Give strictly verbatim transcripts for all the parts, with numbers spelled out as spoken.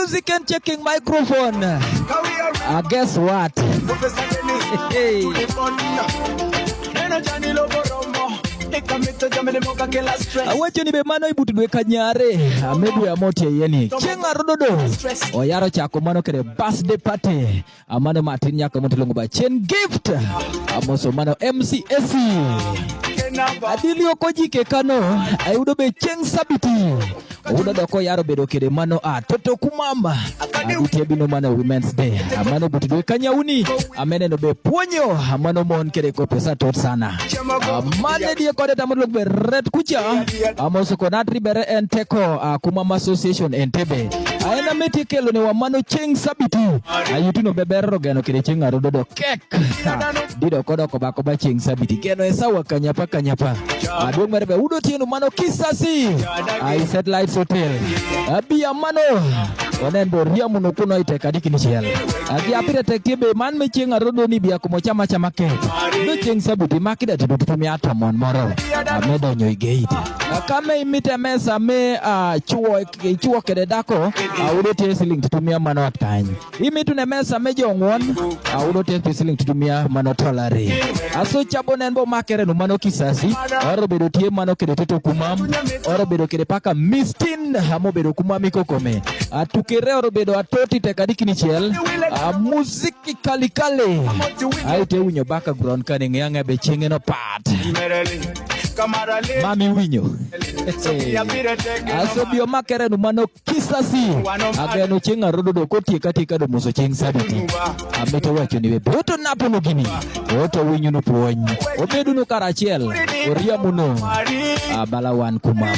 Music and checking microphone. Ah, guess what? Hey. Awacho ni be mano i but dwe ka nyare, ah, me dwe amo tie yeni. Chieng' arododo. Oyaro chako mano kede birthday party. Ah, mano matin nyako moti luongo ba Chieng' Gift. Amoso mano M C S. Adili ok ojike kano, ayudo be chieng' sabiti. Oyudo dok oyaro bedo kede mano, ah, toto kumam. Ah, nitie bino mano Women's Day. Ah, mano but dwe ka nyauni. Ah, meneno be puonyo. Ah, mano mon kede kope sa tot sana. Ah, mane die kode tamo lok be ret kucha. Amoso konatri bere en teko, ah, Kumam Association Entebbe. Ah, en ameti kelo ne wa mano chieng' sabiti. Ah, yutuno be ber rogeno kede chieng' arododo kek. Dido kodo koba koba chieng' sabiti. Keno e sawa kanyapa kanyapa. Aduong' mere be udo tienu mano kisasi. Ai Satellite Hotel. Abia mano. Onen bo riamu no kuno ite kadi kinichiel. Agi apire tek tie be man me chieng' arodo ni bia kumo chama chama ke. Be chieng' sabiti makida tidu tutumia tamon moro. Amedo nyoi gate. Akame imite mesa me, ah, chuo, chuo kede dako. Ah, udo tie siling tutumia mano aktany. Imitu ne mesa me jong'won, ah, udo tie siling tutumia mano tolari. Aso chabo nen bo makere nu mano kisasi, oro bedo tie mano kede toto kumam, oro bedo kede paka mistin, amo bedo kumam ikokome. Atukere oro bedo atoti te kadi kinichiel, ah, muziki kali kali. Ai te winyo background kani ng'e ang'e be chieng'e no pat. Mami winyo. Aso bio makere nu mano kisasi. Ageno chieng' arododo kotieka tieka do moso chieng' sabiti. Amito wacho ni be boto napo no gini. Oto winyu no puonj. Obedu no karachiel. Oriamu no. Abala wan kumam.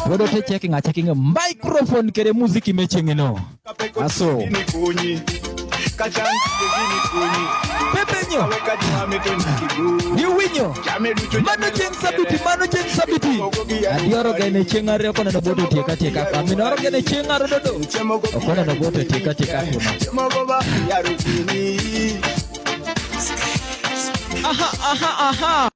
Bodo te checking a checking microphone kede muziki me chieng' no. Aso. Pepe nyo. Ni winyo. Mano chieng' sabiti, mano chieng' sabiti. Adioro gene chieng' ariyo kona no boto tieka tieka. Amino oro gene chieng' arododo. Okona no boto tieka tieka kuna. Aha, aha, aha.